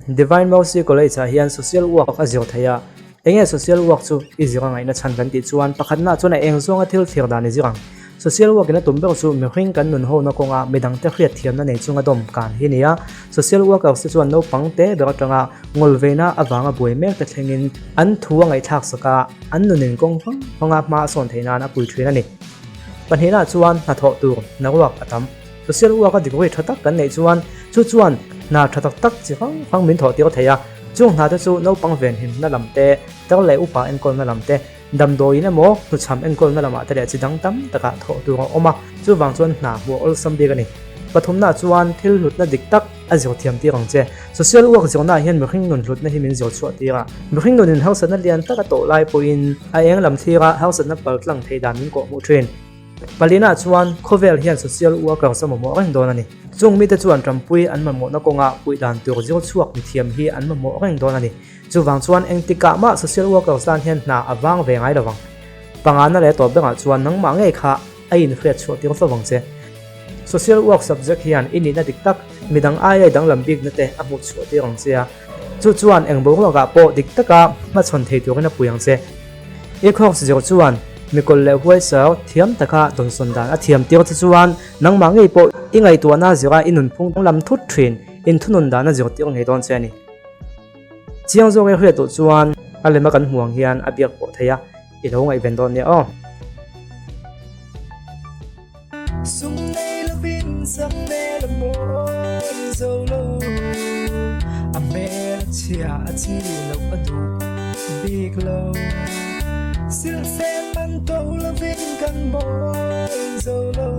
Divine Mercy College ah hian Social Work a zir thei a. Enge Social Work chu i zir a ngaihna chhan kan tih chuan pakhatna chuan a eng zawnga thil thlir dan i zir ang. Social Work in a tum ber chu mihring kan nun hona kawnga midangte hriat thiamna nei chunga dawm kan hi a ni a. Social Workers te chuan naupang te ber atanga ngawlveina avanga buai mek te thlengin an thu a ngaihthlak sak a, an nunin kawng hrang hranga hma a sawn theih nan a pui thin a ni. Pahnihna chuan hnathawh tur hnaruak a tam. Social work a degree tha tak kan neih chuan chu chuan hna tha tak tak chi hrang hrang min thawh tir thei a, chung hna te chu naupang venhimna lam te, tar leh upa enkawlna lam te, damdawiin emaw hnuchham enkawlna lamah te leh chi dang tam takah thawh tur a awm a, chuvang chuan hna hmuh awlsam bik a ni. Pathumna chuan thil hlutna dik tak a zir thiam tir ang che. Social work zirnaah hian mihring nun hlutna hi min zir chhuah tir a, mihring nunin harsatna lian tak a tawh lai pawhin a eng lam thlira harsatna paltlang theih dan min kawhhmuh thin. Palina chuan khawvel hian social workers a mamawh reng dawn a ni. Chung mite chuan Trampui an mamawhna kawnga puih dan tur zir chhuak mithiam hi an mamawh reng dawn a ni. Chuvang chuan engtikah mah social workers tan hian hna a vang ve ngai lovang. Pangana leh tawp bengah chuan nangmah ngei kha a inhriat chhuah tir fo vang che. Social work subject hian i nihna dik tak, midang aia danglam bikna te a hmuh chhuah tir ang che a. Chu chuan eng boruakah pawh dik taka hmachhawn thei turin a pui ang che. I course zir chuan mikawlh leh huaisar thiam taka dawnsawn dan a thiam tir che chuan nangmah ngei pawh i ngaihtuahna zira i nunphung lam thut thin inthunun dan a zir tir ngei dawn che a ni. Chiang zawk e hriat duh chuan a lema kan hmuh ang hian a biak pawh thei a, i lo ngaihven dawn nia aw. Sum nei lovin sak hmel a mawi zo lo, a hmel a chhia a chi loh a duh bik lo. Silhfen man to lovin kan mawi zo lo.